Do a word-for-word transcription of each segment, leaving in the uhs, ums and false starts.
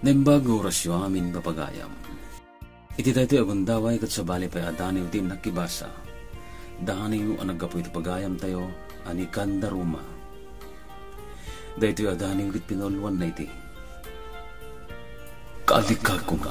Naimbag nga orasyo amin, papagayam. Iti daytoy a gundaway, ket sabali pay a daniw ti nakibasa. Daniw a naggapu iti pagayamtayo a ni Kanda Roma. Daytoy a daniw ket pinulwanna iti Kalikagum.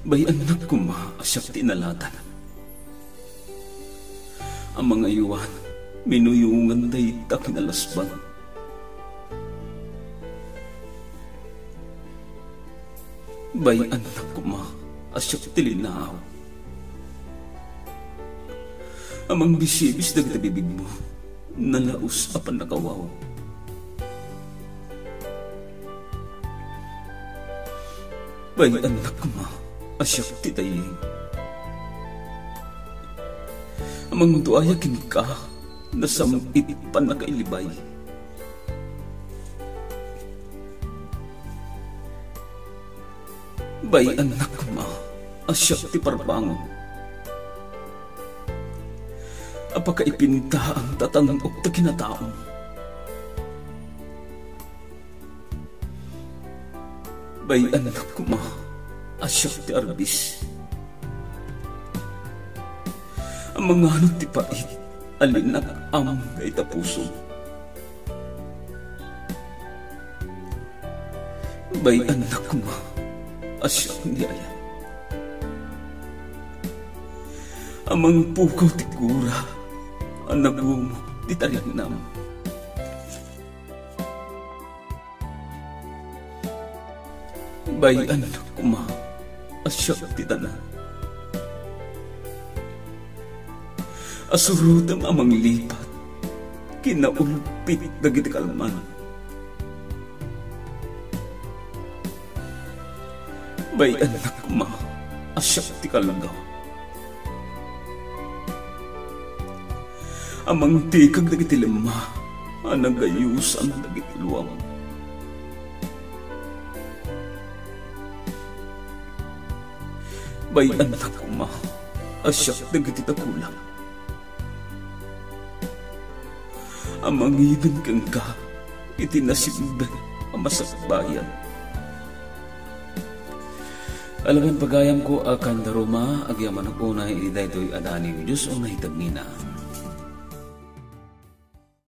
Bay-annak koma a siak ti inalatan. Amangan, minuyongan dayta kinalasban. Bay-annak koma a siak ti linaaw. Amangan, bisibis dagiti bibigmo, nalaus a pannakawaw. Bay-annak koma a siak ti dayeng. Amangan, duaya kenka, nasam-it pannakailibay. Bay-annak koma a siak ti parbangon. A pakaipintaang tatan-ok ti kinataom. Bay-annak koma a siak ti arbis. Amangan, ti pait a linak-am dayta pusom. Bay-annak koma a siak ni ayan. Amangan, pukaw ti gura a nagumot ti tarigna. Bay-annak koma a siak ti tanan. A surotem a manglipat, kinaulpit dagiti kalman. Bay-annak koma a siak ti kalga. A mangtikag dagiti lemma a nagayusan dagiti luam. Bay-annak koma a siak dagiti dakula a mangidun kenka iti nasimbek a masakbayan. Alaen pagayamko a Kanda Roma, agyamanak unay iti daytoy a daniw, Dios unay tagmina.